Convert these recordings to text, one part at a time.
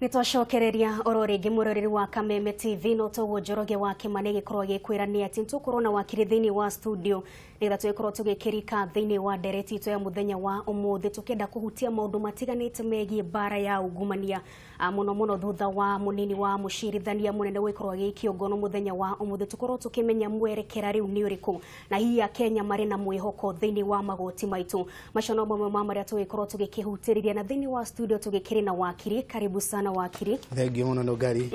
Nitwacokereria oro ringi muroreri wa Kameme TV no toguo Njoroge wa Kimani gikorwo gikwira ni ati tukorwo na wakiri thiini wa studio nigetha twikorwo tugikirika thiini wa ndereti itu ya muthenya wa umuthi tukienda kuhutia maundu matiganite megie bara ya ungumania muno muno thutha wa munini wa mucirithania munene gwikorwo agĩikio ngono muthenya wa umuthi tukorwo tukimenya mwerekera riu ni uriku na hihi Akenya mari na mwihoko thiini wa magoti maitu macio no mamwe ma maria tugikorwo tugikihutiriria na thiini wa studio tugikiri na wakiri. Karibu sana wakiri. Thank you muno Nogari.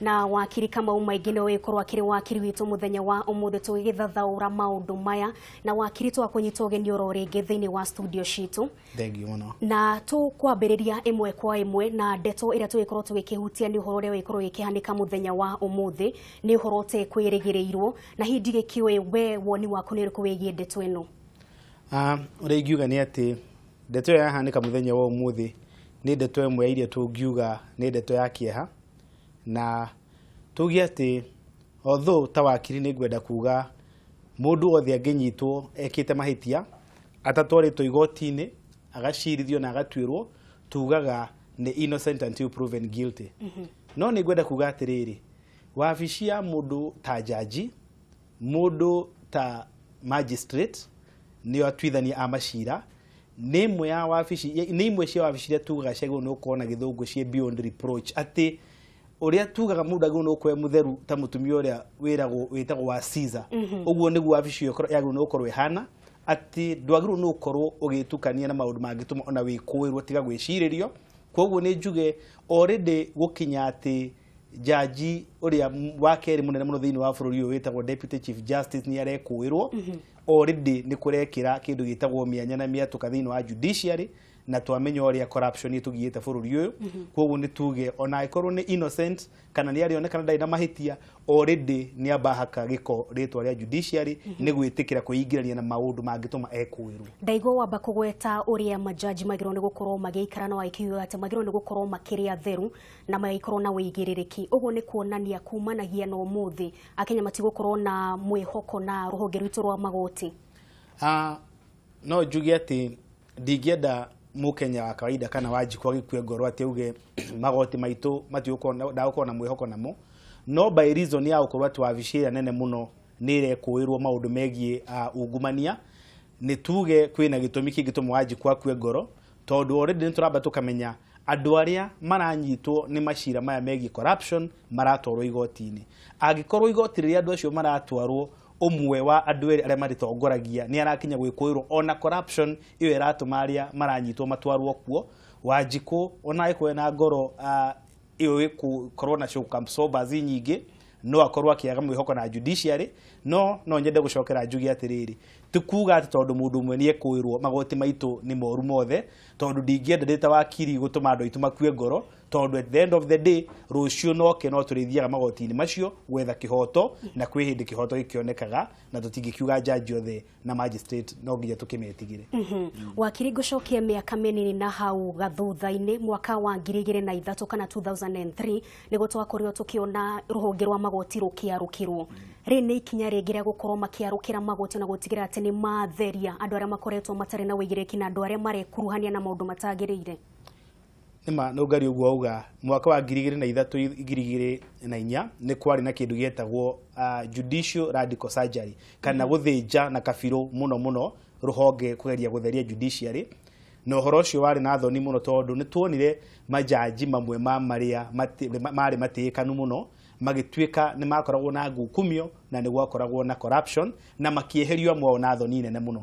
Na wakiri Kamau Maingi no wikorwo akiri wakiri witu muthenya wa umuthi tugithathaura maundu maya na wakiri twakunyita ugeni oro ringi thiini wa studio citu. Thank you muno. Na tukwambiriria imwe kwa imwe na ndeto iria tugikorwo tugikihutia ni uhoro uria wikorwo gikihanika muthenya wa umuthi ni uhoro utekwirigirirwo na hihi ndigikiwe we woni waku ni uriku wigie ndeto ino. Uria ingiuga ni ati ndeto ĩyo yahanika muthenya wa umuthi ni ndeto ĩmwe iria tũngiuga nĩ ndeto ya kĩeha na tuge atĩ although ta wakiri nĩ ngwenda kuga mũndũ wothe angĩnyitwo ekĩte mahĩtia atatwarĩtwo igoti-inĩ agacirithio na agatuĩrwo tugaga nĩ innocent until proven guilty. No nĩ ngwenda kuga atĩrĩrĩ, wabici ya mũndũ ta jaji, mũndũ ta magistrate nĩo atuithania a macira nĩ ĩmwe ya wabici nĩ imwe cia wabici iria tugaga ciagĩrĩirwo nĩ gũkorwo na gĩthũngũ ciĩ beyond reproach, atĩ ũrĩa tugaga mũndũ agĩrĩirwo nĩ gũkorwo e mũtheru ta mũtumia ũrĩa wĩragwo wĩtagwo wa Caesar, ũguo nĩguo wabici ĩyo yagĩrĩirwo nĩ gũkorwo ĩhana, atĩ ndwagĩrĩirwo nĩ gũkorwo ũgĩtukania na maũndũ mangĩtũma ona wĩkũĩrwo tiga gwĩcirĩrio. Koguo nĩ njuge already gũkinya atĩ jaji ũrĩa wa kerĩ mũnene mũno thĩinĩ wa bũrũri ũyũ wĩtagwo Deputy Chief Justice nĩ arekũĩrwo, already nĩ kũrekĩra kĩndũ gĩtagwo mĩanya na mĩatũka thĩinĩ wa judiciary na twamenya ũrĩa corruption ĩtũgiĩte bũrũri ũyũ. Koguo nĩ tuge ona angĩkorwo nĩ innocent kana nĩ arĩonekana ndarĩ na mahĩtia, already nĩ ambahaka gĩko rĩtwa rĩa judiciary nĩ gwĩtĩkĩra kwĩingĩrania na maũndũ mangĩtũma ekũĩrwo. Ndaigua wamba kũgweta ũrĩa majaji magĩrĩirwo nĩ gũkorwo magĩikara na wakiuga atĩ magĩrĩirwo nĩ gũkorwo makĩrĩ atheru na magĩkorwo na wĩigĩrĩrĩki. Ũguo nĩ kuonania kumanagia na ũmũthĩ Akenya matigũkorwo na mwĩhoko na rũhonge rwitũ rwa magoti. No njuge atĩ ndingĩenda Mũkenya wa kawaida kana Wanjikũ agĩkue ngoro atĩ auge magoti maitũ matigũkorwo ndagũkorwo na mwĩhoko namo, no by reason ya gũkorwo atĩ wabici ĩrĩa nene mũno nĩ ĩrekũĩrwo maũndũ megiĩ ungumania, nĩ tuge kwĩna gĩtũmi kĩngĩtũma Wanjikũ akue ngoro, tondũ already nĩ tũramba tũkamenya andũ arĩa maranyitwo nĩ macira maya megiĩ corruption maratwarwo igoti-inĩ. Angĩkorwo igoti rĩrĩa andũ acio maratwarwo ũmwe wa andũ erĩ arĩa marĩtongoragia nĩ arakinya gwĩkũĩrwo ona corruption ĩyo ĩratũma arĩa maranyitwo matwarwo kuo, Wanjikũ ona angĩkorwo ena ngoro ĩyo ĩgũkorwo na shock absorbers nyingĩ no akorwo akĩaga mwĩhoko na judiciary. No no nyende gũcokera njuge atĩrĩrĩ, ti kuga atĩ tondũ mũndũ ũmwe nĩ ekũĩrwo magoti maitũ nĩ moru mothe, tondũ ndingĩenda ndĩ ta wakiri gũtũma andũ aitũ makue ngoro, tondũ at the end of the day rũciũ noke no tũrĩthiaga magoti-inĩ macio gwetha kĩhoto na kwĩ hĩndĩ kĩhoto gĩkĩonekaga na tũtingĩkiuga jaji othe na magistrate no nginya tũkĩmetigĩre. Wakiri, ngũcokia mĩaka mĩnini na hau gathutha-inĩ mwaka wa 2003 kana 2003 nĩguo twakorirwo tũkĩona rũhonge rwa magoti rũkĩarũkĩrwo. Rĩ nĩ ikinya rĩngĩ rĩa gũkorwo makĩarũkĩra magoti na gũtigĩrĩra atĩ nĩ matheria andũ arĩa makoretwo matarĩ na wĩigĩrĩrĩki na andũ arĩa marekuruhania na maũndũ matagĩrĩire. Nĩma Nũngari ũguo auga mwaka wa 2003 2004 nĩ kwarĩ na kĩndũ gĩetagwo judicial radical surgery kana gũthĩnja na kabirũ mũno mũno rũhonge kũgeria gũtheria judiciary, na ũhoro ũcio warĩ na thoni mũno tondũ nĩ tuonire majaji mamwe ma marĩa marĩ matĩĩkanu mũno magĩtuĩka nĩ makoragwo na ngukumio na nĩ gwakoragwo na corruption na makĩeherio amwe ao na thoni nene mũno.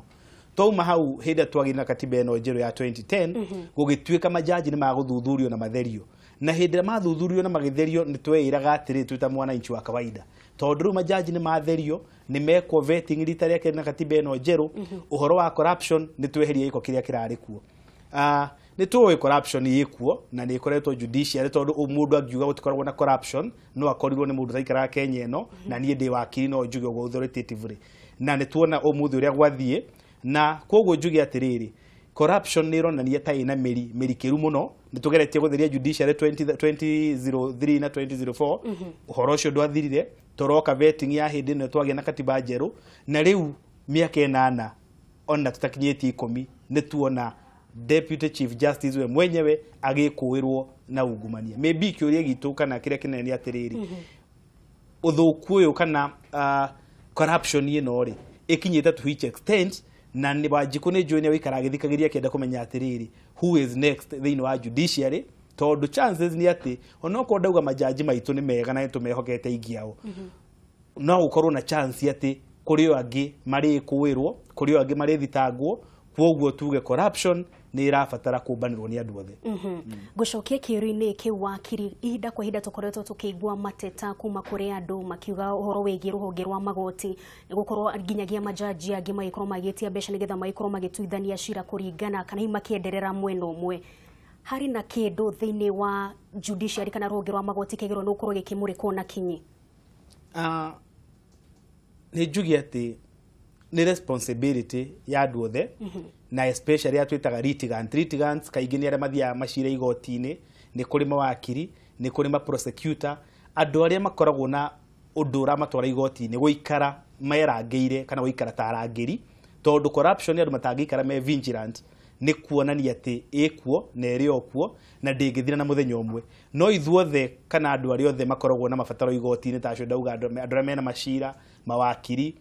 Twauma hau hĩndĩ ĩrĩa twagĩire na katiba ĩno njerũ ya 2010 gũgĩtuĩka majaji nĩ magũthuthurio na matherio, na hĩndĩ ĩrĩa mathuthurio na magĩtherio nĩ tweĩraga atĩrĩ twĩ ta mwananchi wa kawaida, tondũ rĩu majaji nĩ matherio nĩ mekwo vetting rita rĩa kerĩ na katiba ĩno njerũ, ũhoro wa corruption nĩ tweheria gĩko kĩrĩa kĩrarĩ kuo. Nĩ tũĩ corruption ĩkuo na nĩ ĩkoretwo judiciary, tondũ mũndũ angiuga gũtikoragwo na corruption no akorirwo nĩ mũndũ ũtaikaraga Kenya ĩno, na niĩ ndĩ wakiri no njuge ũguo authoritatively, na nĩ tuona ũmũthĩ ũrĩa gwathiĩ. Na koguo njuge atĩrĩrĩ, corruption nĩ ĩronania ta ĩna mĩri mĩrikĩru mũno. Nĩ tũgeretie gũtheria judiciary 2003 na 2004, ũhoro ũcio ndwathirire, tũroka vetting ya hĩndĩ ĩno twagĩa na katiba njerũ, na rĩu mĩaka 8 ona tũtakinyĩtie 10 nĩ tuona Deputy Chief Justice we mwenyewe agĩkũĩrwo na ungumania. Maybe kĩũria gitũ kana kĩrĩa kĩnene nĩ atĩrĩrĩ, ũthũku ũyũ kana corruption ĩno rĩ ĩkinyĩte to which extent, na nĩ Wanjikũ nĩ njũĩ nĩ agũikara agĩthikagĩrĩria akĩenda kũmenya atĩrĩrĩ, who is next thĩinĩ wa judiciary, tondũ chances nĩ atĩ onokorwo ndauga majaji maitũ nĩ mega na nĩtũmehokete aingĩ ao, no gũkorwo na chance atĩ kũrĩ o angĩ marĩkũĩrwo, kũrĩ o angĩ marĩthitangwo. Kwoguo tuge corruption nĩ ĩrabatara kũmbanĩrwo nĩ andũ othe. Ngũcokia kĩũria-inĩ kĩu wakiri, ihinda kwa ihinda tũkoretwo tũkĩigua mateta kuma kũrĩ andũ makiuga ũhoro wĩgiĩ rũhonge rwa magoti, nĩ gũkorwo nginyagia majaji angĩ magĩkorwo magĩtia mbeca nĩgetha magĩkorwo magĩtuithania cira kũringana kana hihi makĩenderera mwena ũmwe. Harĩ na kĩndũ thĩinĩ wa judiciary kana rũhonge rwa magoti kĩagĩrĩirwo nĩ gũkorwo gĩkĩmũrĩkwo na kinyi? Nĩ njuge atĩ nĩ responsibility ya andũ othe, na especially arĩa twĩtaga litigant. Litigants kaingĩ nĩ arĩa mathiaga macira igoti-inĩ, nĩ kũrĩ mawakiri, nĩ kũrĩ ma prosecutor, andũ arĩa makoragwo na ũndũ ũramatwara igoti-inĩ gũikara merangĩire kana gũikara ta arangĩri, tondũ corruption andũ matangĩikara me vigilant nĩ kuonania atĩ ĩkuo na ĩrĩ o kuo na ndĩngĩthira na mũthenya ũmwe. No ithuothe kana andũ arĩa othe makoragwo na mabataro igoti-inĩ ta acio ndauga, andũ arĩa mena macira, mawakiri,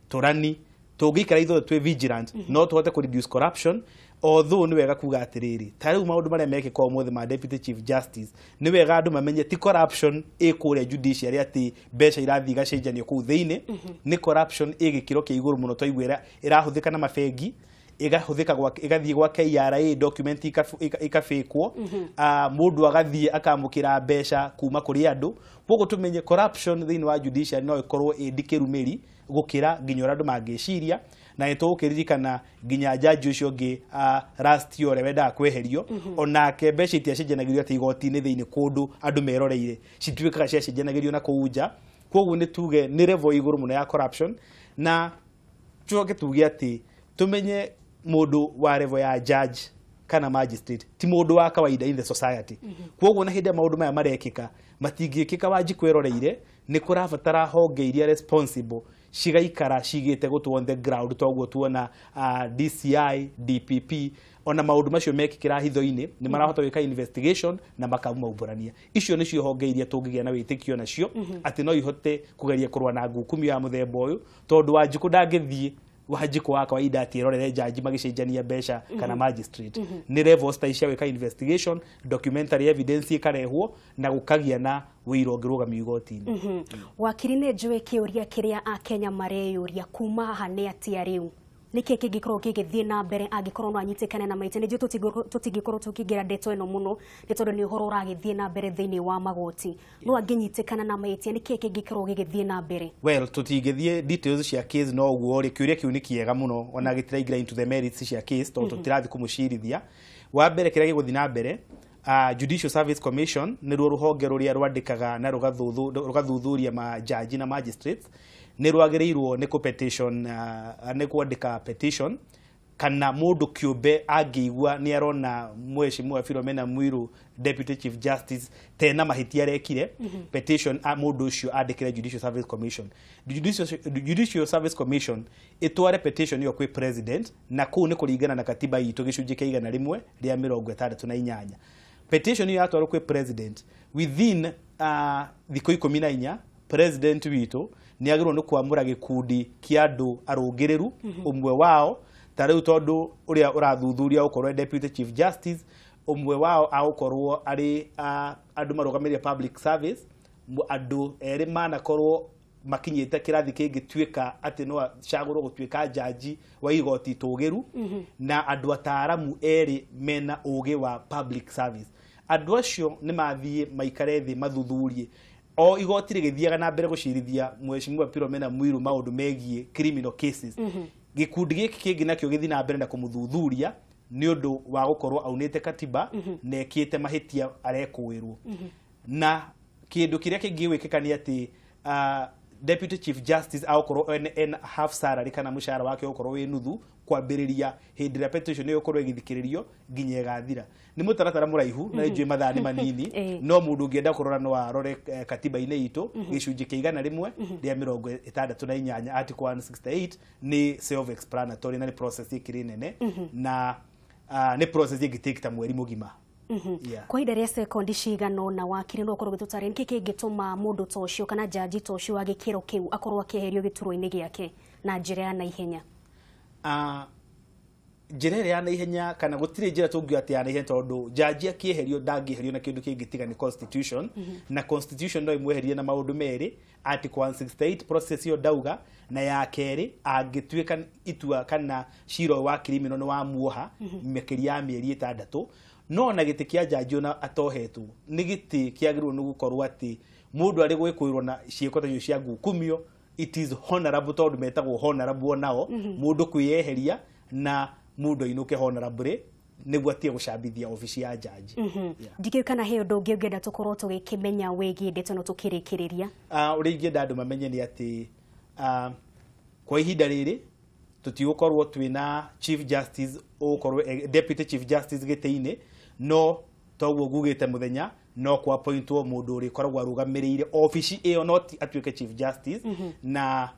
tũrani, tũngĩikara ithuothe twĩ vigilant no tũhote kũ reduce corruption. Although nĩ wega kuga atĩrĩrĩ, ta rĩu maũndũ marĩa mekĩka ũmũthĩ ma Deputy Chief Justice, nĩ wega andũ mamenye ti corruption ĩ kũrĩa judiciary atĩ mbeca irathiĩ igacenjanio kũu thĩinĩ, nĩ corruption ĩ gĩkĩro kĩa igũrũ mũno. Twaigua ĩrahũthĩka na mabengi, ĩgahũthĩka ĩgathiĩ gwa KRA, document ikabĩkwo, mũndũ agathiĩ akamũkĩra mbeca kuma kũrĩ andũ. Koguo tũmenye corruption thĩinĩ wa judiciary no ĩkorwo ĩ ndikĩru mĩri gũkĩra nginya ũrĩa andũ mangĩciria. Na nĩ tũgũkĩririkana nginya jaji ũcio ũngĩ last year ũrĩa wendaga kweherio, onake mbeca itiacenjanagĩrio atĩ igoti-inĩ thĩinĩ kũndũ andũ meroreire, cituĩkaga ciacenjanagĩrio na kũu nja. Koguo nĩ tuge nĩ level igũrũ mũno ya corruption. Na tucoke tuge atĩ tumenye mũndũ wa level ya judge kana magistrate ti mũndũ wa kawaida in the society. Koguo na hĩndĩ ĩrĩa maũndũ maya marekĩka matingĩkĩka Wanjikũ eroreire, nĩ kũrabatara honge iria responsible cigaikara cigĩte gũtũ on the ground, toguo tuona DCI, DPP, ona maũndũ macio mekĩkĩra hitho-inĩ nĩ marahota gwĩka investigation na makamaumbũrania. Icio nĩcio honge iria tũngĩgĩa na wĩtĩkio nacio atĩ no ihote kũgeria kũrũa na ngukumio ya mũthemba ũyũ, tondũ Wanjikũ ndangĩthiĩ Wanjikũ wa kawaida atĩ erorere jaji magĩcenjania mbeca kana magistrate. Nĩ levels ta ici cia gwĩka investigation, documentary evidence ĩkarehwo na gũkagĩa na wĩira ũngĩrũgamio igoti-inĩ. Wakiri, nĩ njũĩ kĩũria kĩrĩa akenya mareyũria kuma haha nĩ atĩa rĩu nĩkĩ kĩngĩkorwo gĩgĩthiĩ na mbere angĩkorwo no anyitĩkane na mahĩtia. Nĩ njũĩ tũtingĩkorwo tũkĩingĩra ndeto ĩno mũno nĩ tondũ nĩ ũhoro ũragĩthiĩ na mbere thĩinĩ wa magoti, no angĩnyitĩkana na mahĩtia nĩkĩ kĩngĩkorwo gĩgĩthiĩ na mbere? Well, tũtingĩthiĩ details cia case, no ũguo rĩ, kĩũria kĩu nĩ kĩega mũno, ona gĩtiraingĩra into the merits cia case tondũ tũtirathiĩ kũmũcirithia. Wa mbere kĩrĩa gĩgũthiĩ na mbere, Judicial Service Commission nĩruo rũhonge rũrĩa rwandĩkaga na rũgathuthuria majaji na magistrates, nĩ rwagĩrĩirwo nĩ kũ petition, nĩ kwandĩka petition kana mũndũ kĩũmbe angĩigua nĩ arona Mheshimiwa Philomena Mwilu, Deputy Chief Justice, tena mahĩtia arekire, petition mũndũ ũcio andĩkĩre Judicial Service Commission. Judicial Service Commission ĩtware petition ĩyo kwĩ president, na kũu nĩ kũringana na katiba itũ gĩcunjĩ kĩa 168. Petition ĩyo yatwarwo kwĩ president, within thikũ 14 president witũ nĩ agĩrĩirwo nĩ kwamũra gĩkundi kĩa andũ arũngĩrĩru, ũmwe wao ta rĩu tondũ ũrĩa ũrathuthuria gũkorwo Deputy Chief Justice, ũmwe wao agũkorwo arĩ andũ marũgamĩrĩire public service, andũ erĩ manakorwo makinyĩte kĩrathi kĩngĩtuĩka atĩ no acagũrwo gũtuĩka jaji wa igoti tũgĩru, na andũ ataaramu erĩ mena ũgĩ wa public service. Andũ acio nĩ mathiĩ maikare thĩ mathuthurie o igoti rĩgĩthiaga na mbere gũcirithia Mheshimiwa Philomena Mwilu maũndũ megiĩ criminal cases, gĩkundi gĩkĩ kĩngĩ nakĩo gĩthiĩ na mbere na kũmũthuthuria nĩ ũndũ wa gũkorwo aunĩte katiba na ekĩte mahĩtia arekũĩrwo. Na kĩndũ kĩrĩa kĩngĩ gwĩkĩka nĩ atĩ Deputy Chief Justice agũkorwo en half salary kana mũcara wake ũgũkorwo wĩ nuthu kwambĩrĩria hĩndĩ ĩrĩa petition ĩyo ĩgũkorwo ĩgĩthikĩrĩrio nginya ĩgathira. Nĩ mũtaratara mũraihu na nĩnjũĩ mathaa nĩ manini, no mũndũ ũngĩenda kũrora no arore katiba-inĩ itũ gĩcunjĩ kĩa 168, article 168, nĩ self explanatory na nĩ process ĩkĩrĩ nene na nĩ process ĩngĩ take ta mweri mũgima. Yeah. Kwa ihinda rĩa sekondi cigana ũna, wakiri, no ũkorwo ũgĩtũtarĩria nĩkĩ kĩngĩtũma mũndũ ta ũcio kana njanji ta ũcio wa gĩkĩro kĩu akorwo akĩeherio gĩturwa-inĩ gĩake na njĩra ya naihenya? Njĩra ĩrĩa ya naihenya, kana gũtirĩ njĩra tũngiuga atĩ ya naihenya, tondũ njanji akĩeherio ndangĩeherio na kĩndũ kĩngĩ tiga nĩ constitution, na constitution no ĩmweherie na maũndũ merĩ: article 168, process ĩyo ndauga, na ya kerĩ, angĩtuĩka itua kana cira ũyũ wa criminal nĩ wamuoha makĩria ya mĩeri 6. No na gĩtĩ kĩa njanji, ona atohetwo, nĩ gĩtĩ kĩagĩrĩirwo nĩ gũkorwo atĩ mũndũ arĩ gwĩkũĩrwo na ciĩko ta icio cia ngukumio, it is honorable, tondũ metagwo honorable onao, mũndũ kwĩyeheria na mũndũ ainũke honorably nĩguo atige gũcambithia obici ya njanji. Yeah. Ndikĩũĩ kana he ũndũ ũngĩ ũngĩenda tũkorwo tũgĩkĩmenya wĩgiĩ ndeto ĩno tũkĩrĩkĩrĩria. Ũrĩa ingĩenda andũ mamenye nĩ atĩ kwa ihinda rĩrĩ tũtigũkorwo twĩna chief justice ũgũkorwo deputy chief justice gĩtĩ-inĩ, no toguo ngugĩte mũthenya no kwa appointwo mũndũ ũrĩkoragwo arũgamĩrĩire obici ĩyo, no ti atuĩke chief justice. Na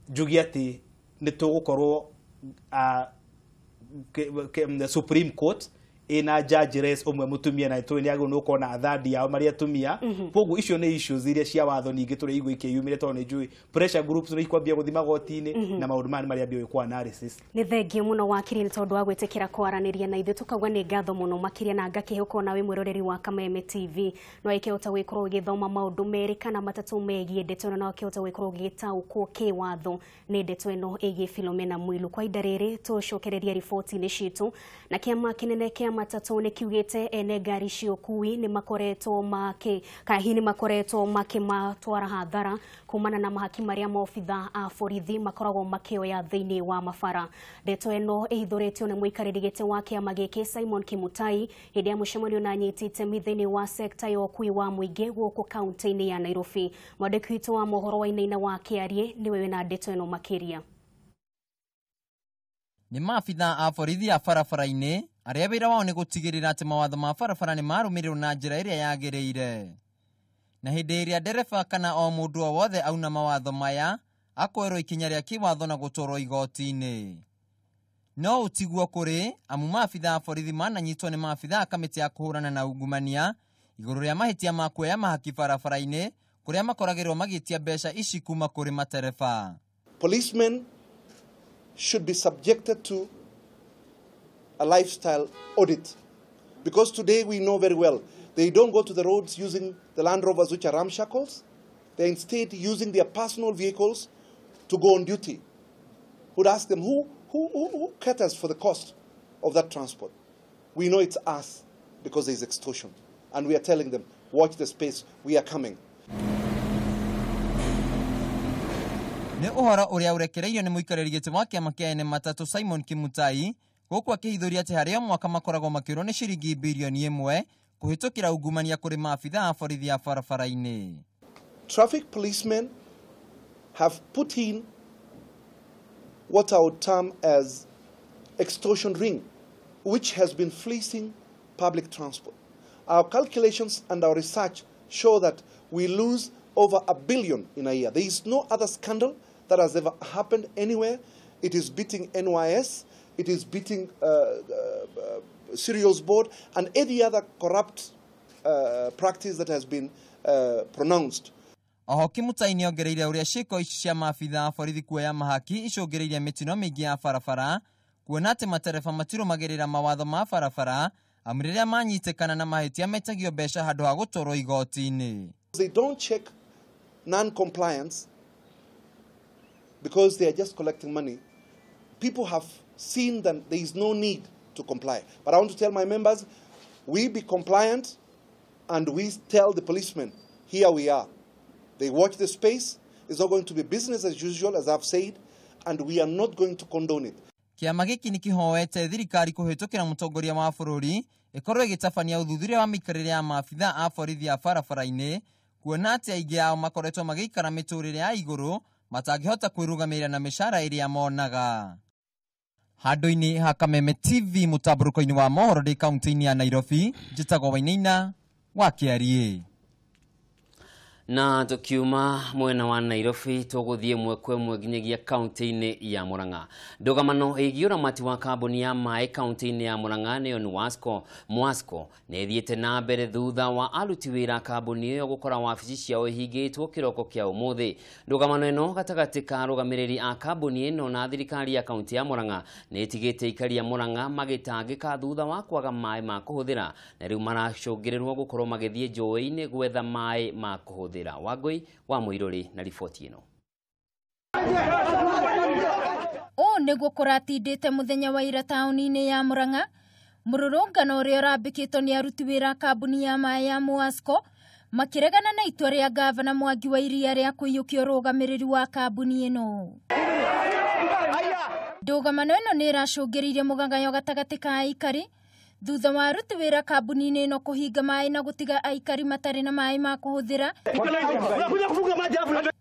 njuge atĩ nĩ tũgũkorwo Supreme Court ina judge res ũmwe mũtumia, na tũĩ nĩ agĩrĩirwo nĩ gũkorwo na athandi ao marĩ atumia. Koguo icio nĩ issues iria cia watho ningĩ tũrĩigua ikĩyumĩria, tondũ nĩ njũĩ pressure groups nĩ ikwambia gũthiĩ magoti-inĩ na maũndũ maya nĩ marĩambia gwĩkwo analysis. Nĩ thengio mũno, wakiri, nĩ tondũ wa gwĩtĩkĩra kwaranĩria na ithuĩ. Tũkauga nĩ ngatho mũno makĩria, na ngakĩhũka ona wĩ mwĩroreri wa Kameme TV no ĩkĩhota gwĩkorwo ũgĩthoma maũndũ merĩ kana matatũ megiĩ ndeto ĩno, na ũkĩhota gwĩkorwo ũgĩtaũkwo kĩwatho nĩ ndeto ĩno ĩgiĩ Philomena Mwilu. Kwa ihinda rĩrĩ tũcokererie riboti-inĩ citũ, na kĩama kĩnene kĩa matatũ nĩ kiugĩte ene ngari cia ũkui nĩ makoretwo makĩ kana hihi nĩ makoretwo makĩmatwara hathara kumana na mahaki marĩa maobitha a borithi makoragwo makĩoya thĩinĩ wa mabara. Ndeto ĩno ĩhithũrĩtio nĩ mũikarĩri gĩtĩ wa kĩama gĩkĩ Simon Kimutai hĩndĩ ya mũcemanio na anyiti itemi thĩinĩ wa sekta ya ũkui wa mũingĩ gũkũ kaunti-inĩ ya Nairobi. Mwandĩki witũ wa mohoro Wainaina wa Kĩarie nĩwe wĩna ndeto ĩno makĩria. Nĩ maabitha a borithi a barabara-inĩ arĩa wĩra wao nĩ gũtigĩrĩra atĩ mawatho ma barabara nĩ marũmĩrĩrwo na njĩra ĩrĩa yagĩrĩire, na hĩndĩ ĩrĩa ndereba kana o mũndũ o wothe auna mawatho maya akoerwo ikinya rĩa kĩwatho na gũtwarwo igoti-inĩ. No ũtiguo kũrĩ amu maabitha a borithi mananyitwo nĩ maabitha a kamĩtĩ ya kũhũrana na ungumania igũrũ rĩa mahĩtia ma kuoya mahaki barabara-inĩ, kũrĩa makoragĩrwo magĩtia mbeca ici kuma kũrĩ matereba. Policemen should be subjected to a lifestyle audit. Because today we know very well they don't go to the roads using the Land Rovers, which are ramshackles. They're instead using their personal vehicles to go on duty. Would ask them who caters for the cost of that transport? We know it's us, because there is extortion. And we are telling them, watch the space, we are coming. Nĩ ũhoro ũrĩa ũrekereirio nĩ mũikarĩri gĩtĩ wa kĩama kĩa ene matatũ Simon Kimutai gũkũ akĩhithũria atĩ harĩ o mwaka makoragwo makĩũrwo nĩ ciringi 1 birioni kũhĩtũkĩra ungumania kũrĩ maabitha a borithi a barabara-inĩ. Traffic policemen have put in what I would term as extortion ring, which has been fleecing public transport. Our calculations and our research show that we lose over 1 billion in a year. There is no other scandal that has ever happened anywhere. It is beating NYS, it is beating Cereals Board, and any other corrupt practice that has been pronounced. Oho Kimutai nĩ ongereire ũrĩa ciĩko ici cia maabitha a borithi kuoya mahaki icũngĩrĩirie mĩtino mĩingĩ ya barabara, kuona atĩ matereba matirũmagĩrĩra mawatho ma barabara, amu rĩrĩa manyitĩkana na mahĩtia metagio mbeca handũ ha gũtwarwo igoti-inĩ. They don't check non-compliance because they are just collecting money. People have seen that there is no need to comply. But I want to tell my members, we be compliant and we tell the policemen, here we are. They watch the space. It's not going to be business as usual, as I've said, and we are not going to condone it. Kĩama gĩkĩ nĩ kĩhoete thirikari kũhĩtũkĩra mũtongoria wa bũrũri ĩkorwo ĩgĩtabania ũthuthuria wa mĩikarĩre ya maabitha a borithi a barabara-inĩ, kuona atĩ aingĩ ao makoretwo magĩikara mĩtũrĩre ya igũrũ matangĩhota kwĩrũgamĩrĩra na mĩcara ĩrĩa monaga. Handũ-inĩ ha Kameme TV mũtambũrũko-inĩ wa mohoro ndĩ kaunti-inĩ ya Nairobi, njĩtagwo Wainaina wa Kĩariĩ. Na tukiuma mwena wa Nairobi tuguthie mwe kwa mwe nginyagia kaunti-inĩ ya Murang'a. Ndũgamano ĩgiĩ ũramati wa kambuni ya maĩ kaunti-inĩ ya Murang'a nĩyo NWASCO Mwasco nĩ ĩthiĩte na mbere thutha wa aruti wĩra kambuni ĩyo gũkora wabici ciao ihingĩtwo kĩroko kĩa ũmũthĩ. Ndũgamano ĩno gatagatĩ ka arũgamĩrĩri a kambuni ĩno na thirikari ya kaunti ya Murang'a nĩ ĩtigĩte aikari a Murang'a magĩtangĩka thutha wa kwaga maĩ ma kũhũthĩra na rĩu maracũngĩrĩrwo gũkorwo magĩthiĩ njũĩ-inĩ gwetha maĩ ma kũhũthĩra. Wangui wa Muiruri na riboti ĩno. Ũũ nĩguo kũratindĩte mũthenya wa ira taũni-inĩ ya Murang'a. Mũrũrũngano ũrĩa ũrambĩkĩtwo nĩ aruti wĩra kambuni ya maĩ ya Mwasco makĩregana na itua rĩa gavana Mwangi wa Iria rĩa kũiyũkia ũrũgamĩrĩri wa kambuni ĩno. Ndũgamano ĩno nĩ ĩracũngĩrĩirie mũgagayo gatagatĩ ka aikari thutha wa aruti wĩra kambuni-inĩ ĩno kũhinga maĩ na gũtiga aikari matarĩ na maĩ ma kũhũthĩra.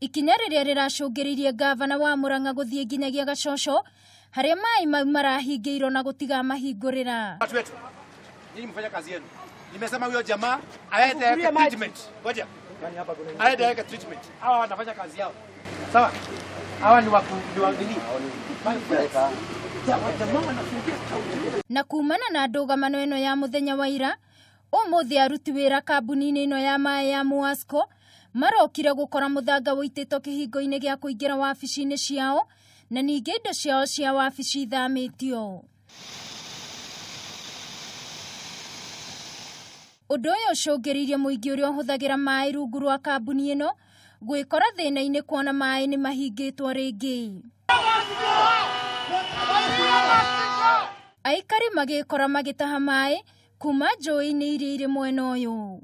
Ikinya rĩrĩa rĩracũngĩrĩirie gavana wa Murang'a gũthiĩ nginyagia Gacoco harĩa maĩ mau marahingĩirwo na gũtiga mahingũrĩra. Watu wetu, nyinyi mfanya kazi yenu. Nimesema huyo jamaa aende aweke treatment. Ngoja. Aende aweke treatment. Hawa wanafanya kazi yao. Sawa? Hawa ni waku ni wa nini? Na kumana na ndũgamano ĩno ya mũthenya wa ira, ũmũthĩ aruti wĩra kambuni-inĩ ĩno ya maĩ ya Mwasco marokire gũkora mũthanga ũitĩtwo kĩhingo-inĩ gĩa kũingĩra wabici-inĩ ciao na ningĩ indo ciao cia wabici ithamĩtio. Ũndũ ũyũ ũcũngĩrĩirie mũingĩ ũrĩa ũhũthagĩra maĩ rungu rwa kambuni ĩno gwĩkora thĩna-inĩ kuona maĩ nĩ mahingĩtwo rĩngĩ. Aikari magĩkora magĩtaha maĩ kuma njũĩ-inĩ iria irĩ mwena ũyũ.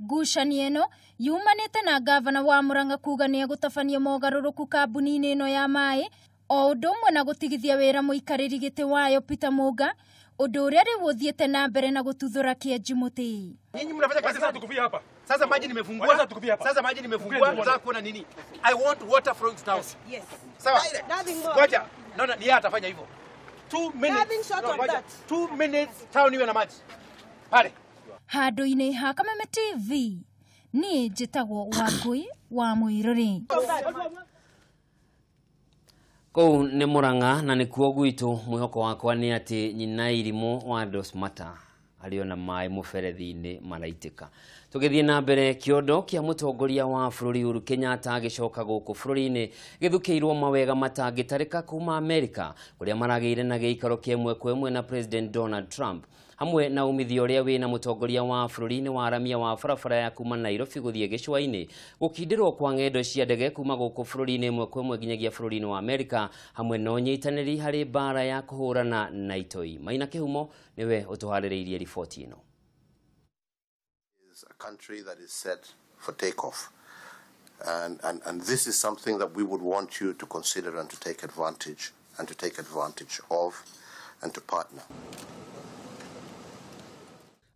Ngucanio ĩno yumanĩte na gavana wa Murang'a kuga nĩ egũtabania mogarũrũku kambuni-inĩ ĩno ya maĩ o ũndũ ũmwe na gũtigithia wĩra mũikarĩri gĩtĩ wayo Peter Muga, ũndũ ũrĩa rĩu ũthiĩte na mbere na gũtuthũra kĩenji mũtĩ. Nyinyi mnafanya kazi sasa tukufia hapa. Sasa maji nimefungua. Sasa maji nimefungua. Nataka kuona nini? I want water flowing to town. Yes. Sawa. Nothing more. Ngoja. Naona ni yeye atafanya hivyo. 2 minutes. Nothing short of that. 2 minutes town iwe na maji. Pale. Handũ-inĩ ha Kameme TV niĩ njĩtagwo Wangui wa Muiruri. Kũu nĩ Murang'a na nĩkuo gwitũ. Mwĩhoko wakwa nĩ atĩ nyina irimũ wa Dosmata arĩ ona maĩ mũberethi-inĩ maraitĩka. Tũgĩthiĩ na mbere, kĩondo kĩa mũtongoria wa bũrũri Uhuru Kenyatta agĩcoka gũkũ bũrũri-inĩ gĩthukĩirwo mawega matangĩtarĩka kuma Amerika kũrĩa maragĩire na gĩikaro kĩa ĩmwe kwa ĩmwe na President Donald Trump hamwe na umithio ũrĩa wĩna mũtongoria wa bũrũri-inĩ wa aramia wa barabara ya kuma Nairobi gũthiĩ gĩcũa-inĩ, gũkindĩrwo kwa ng'endo cia ndege kuma gũkũ bũrũri-inĩ ĩmwe kwa ĩmwe nginyagia bũrũri-inĩ wa Amerika hamwe na ũnyitanĩri harĩ mbara ya kũhũrana na itoi. Maina Kĩhumo nĩwe ũtũharĩrĩirie riboti ĩno. A country that is set for takeoff, and this is something that we would want you to consider and to take advantage and to take advantage of and to partner.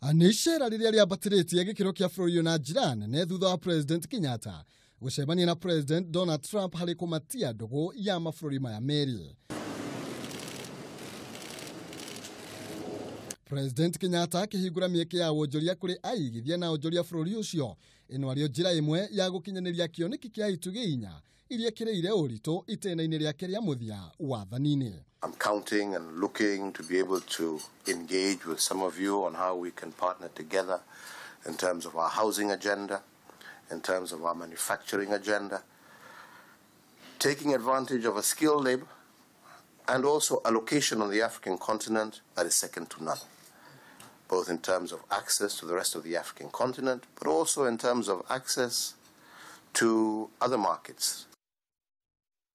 Nĩ icera rĩrĩa rĩambatĩrĩtie gĩkĩro kĩa bũrũri na njĩra nene thutha wa President Kenyatta gũcemania na President Donald Trump harĩ kũmatia ndũgũ ya mabũrũri maya merĩ. President Kenyatta akĩhingũra mĩeke ya wonjoria kũrĩ aigithia na onjoria bũrũri ũcio ĩno arĩo njĩra ĩmwe ya gũkinyanĩria kĩoneki kĩa itugĩ inya iria kĩrĩire ũritũ itĩna-inĩ rĩake rĩa mũthia wathani-inĩ. I'm counting and looking to be able to engage with some of you on how we can partner together in terms of our housing agenda, in terms of our manufacturing agenda, taking advantage of a skilled labor and also a location on the African continent that is second to none, both in terms of access to the rest of the African continent, but also in terms of access to other markets.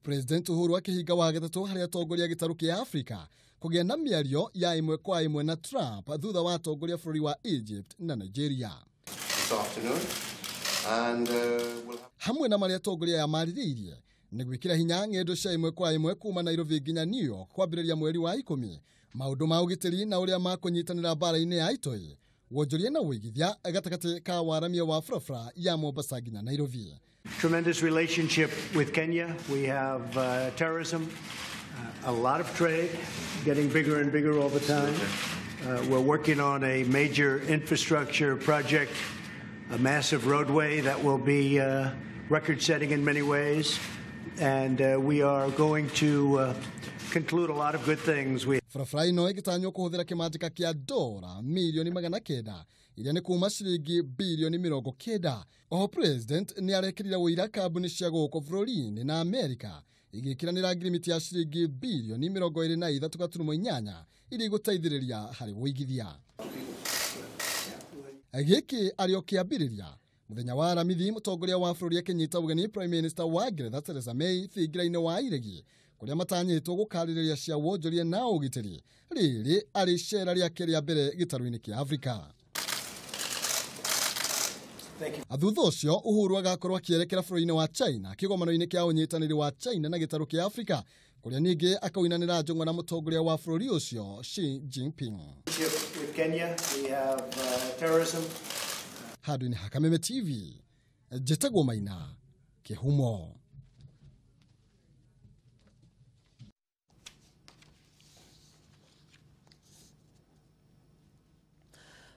President Uhuru akĩhinga wa gatatũ harĩ atongoria gĩtarũ kĩa Afrika kũgĩa na mĩario ya ĩmwe kwa ĩmwe na Trump thutha wa atongoria bũrũri wa Egypt na Nigeria. This afternoon, and, we'll have... Hamwe na marĩa atongoria aya marĩrĩirie nĩ gwĩkĩra hinya ng'endo cia ĩmwe kwa ĩmwe kuma Nairobi nginya New York kwambĩrĩria mweri wa 10, maũndũ ma ũgitĩri na ũrĩa makũnyitanĩra mbara-inĩ ya itoi, wonjoria na ũigithia gatagatĩ ka waramia wa barabara ya Mombasa nginya Nairobi. Tremendous relationship with Kenya. We have terrorism, a lot of trade, getting bigger and bigger all the time. We're working on a major infrastructure project, a massive roadway that will be record-setting in many ways, and we are going to conclude a lot of good things. Barabara ĩno ĩgĩtanywo kũhũthĩra kĩmanjĩka kĩa dora mirioni 900 iria nĩ kuma ciringi birioni 90. Oho president nĩ arekĩrire ũira kambuni cia gũkũ bũrũri-inĩ na Amerika igĩkĩranĩra ngirimiti ya ciringi birioni 23.8 iria igũteithĩrĩria harĩ ũigithia. Gĩkĩ arĩ o kĩambĩrĩria. Mũthenya wa Aramithi mũtongoria wa bũrũri akĩnyita ũgeni Prime Minister wa Ngeretha Theresa May thingira-inĩ wa Iregi kũrĩa matanyĩtwo gũkarĩrĩria cia wonjoria na ũgitĩri rĩrĩ arĩ cera rĩake rĩa mbere gĩtarũ-inĩ kĩa Afrika. Thutha ũcio Uhuru agakorwo akĩerekera bũrũri-inĩ wa China kĩgomano-inĩ kĩa ũnyitanĩri wa China na gĩtarũ kĩa Afrika kũrĩa ningĩ akaũinanĩra njũng'wa na mũtongoria wa bũrũri ũcio Xi Jinping. Handũ-inĩ ha Kameme TV, njĩtagwo Maina Kĩhumo.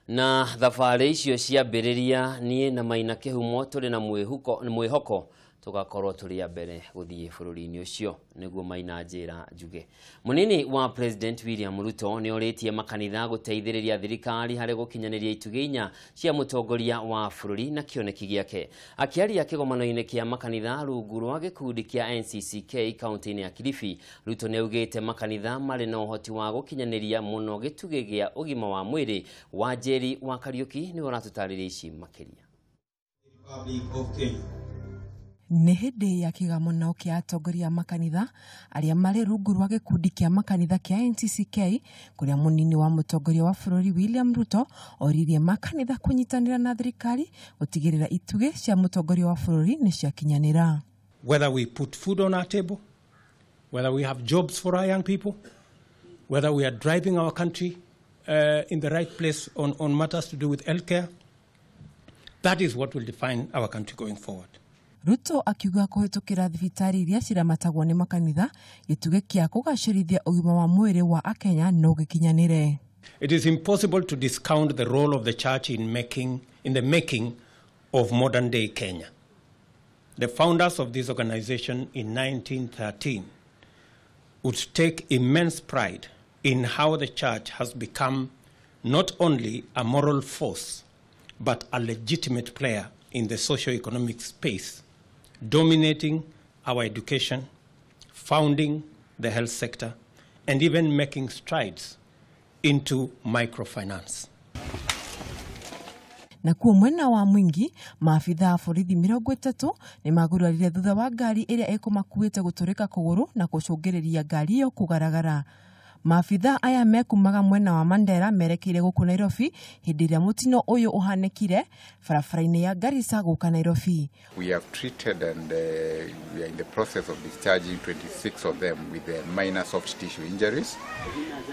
Na thabarĩ icio ciambĩrĩria niĩ na Maina Kĩhumo tũrĩ na mwĩhoko tugakorwo tũrĩ a mbere gũthiĩ bũrũri-inĩ ũcio nĩguo Maina njĩra njuge. Mũnini wa President William Ruto nĩ orĩtie makanitha gũteithĩrĩria thirikari harĩ gũkinyanĩria itugĩ inya cia mũtongoria wa bũrũri na kĩoneki gĩake. Akĩaria kĩgomano-inĩ kĩa makanitha rungu rwa gĩkundi kĩa NCCK kaunti-inĩ ya Kilifi, Ruto nĩ augĩte makanitha marĩ na ũhoti wa gũkinyanĩria mũno gĩtugĩ gĩa ũgima wa mwĩrĩ. Wa Njeri wa Kariuki nĩwe ũratũtarĩria ici makĩria. Nĩ hĩndĩ ya kĩgomano kĩa atongoria a makanitha arĩa marĩ rungu rwa gĩkundi kĩa makanitha kĩa NCCK kũrĩa mũnini wa mũtongoria wa bũrũri William Ruto oririe makanitha kũnyitanĩra na thirikari gũtigĩrĩra itugĩ cia mũtongoria wa bũrũri nĩ ciakinyanĩra. Whether we put food on our table, whether we have jobs for our young people, whether we are driving our country in the right place on matters to do with healthcare, that is what will define our country going forward. Ruto akiuga kũhĩtũkĩra thibitarĩ iria ciramatagwo nĩ makanitha gĩtugĩ kĩa kũgacĩrithia ũgima wa mwĩrĩ wa Akenya no gĩkinyanĩre. It is impossible to discount the role of the church in the making of modern day Kenya. The founders of this organization in 1913 would take immense pride in how the church has become not only a moral force but a legitimate player in the socio-economic space, dominating our education, founding the health sector, and even making strides into microfinance. Na kuo mwena wa Mwingi, maabitha a borithi 30 nĩ magurarire thutha wa ngari ĩrĩa ĩkũmakuĩte gũtũrĩka kũgũrũ na gũcũngĩrĩria ngari ĩyo kũgaragara. Maabitha aya mekumaga mwena wa Mandera merekeire gũkũ Nairobi hĩndĩ ĩrĩa mũtino ũyũ ũhanĩkire barabara-inĩ ya Garissa gũka Nairobi. We have treated and we are in the process of discharging 26 of them with minor soft tissue injuries.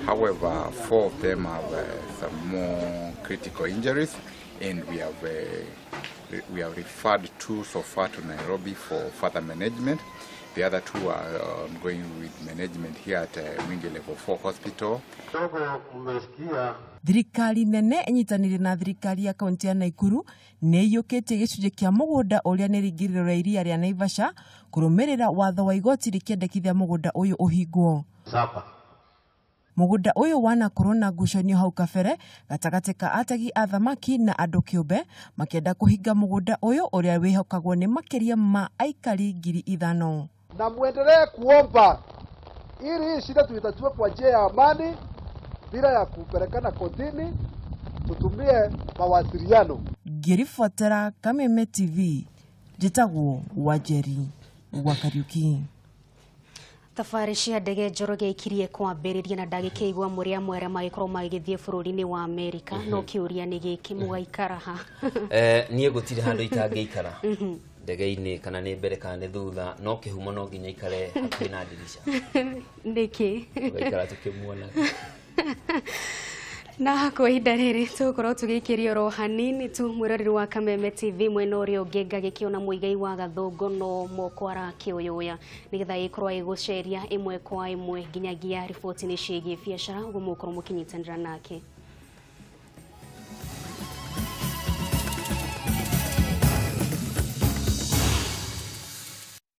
However, 4 of them have some more critical injuries, and we have referred 2 so far to Nairobi for further management. The other 2 are ongoing with management here at Mwingi Level 4 Hospital. Thirikari nene ĩnyitanĩire na thirikari ya kaunti ya Nakuru nĩ ĩiyũkĩtie gĩcunjĩ kĩa mũgũnda ũrĩa nĩ rĩingĩrĩro rĩa iria rĩa Naivasha kũrũmĩrĩra watho wa igoti rĩkĩendekithia mũgũnda ũyũ ũhingwo. Mũgũnda ũyũ wanakorwo na ngucanio hau kabere gatagatĩ ka ategi a thamaki na andũ kĩũmbe makĩenda kũhinga mũgũnda ũyũ ũrĩa wĩhokagwo nĩ makĩria ma aikari 5,000. Na muendelee kuomba ili hii shida tuitatue kwa njia ya amani bila ya kupelekana kotini, tutumie mawasiliano. Ngĩribotera Kameme TV, njĩtagwo Wanjeri wa Kariuki. Thabarĩ cia ndege Njoroge ikirie kwambĩrĩria na ndagĩkĩigua mũrĩ amwe arĩa magĩkorwo magĩgĩthiĩ bũrũri-inĩ wa Amerika, no kĩũria nĩ gĩkĩ, mũgaikara ha? Niĩ gũtirĩ handũ itangĩikara ndege-inĩ, kana nĩ mbere kana nĩ thutha, no kĩhumo no nginya ikare hakuhĩ na ndirica. Nĩkĩ? Tũgaikara tũkĩmuonaga. Na kwa ihinda rĩrĩ tũgũkorwo tũgĩikĩria oro hanini tu mwĩroreri wa Kameme TV mwena ũrĩa ũngĩ ngagĩkĩona Mũigai wa Gathũngũ no moko arakĩũyũya nĩgetha ĩkorwo ĩgũceria ĩmwe kwa ĩmwe nginyagia riboti-inĩ ciĩgiĩ biacara ũguo mũgũkorwo mũkĩnyitanĩra nake.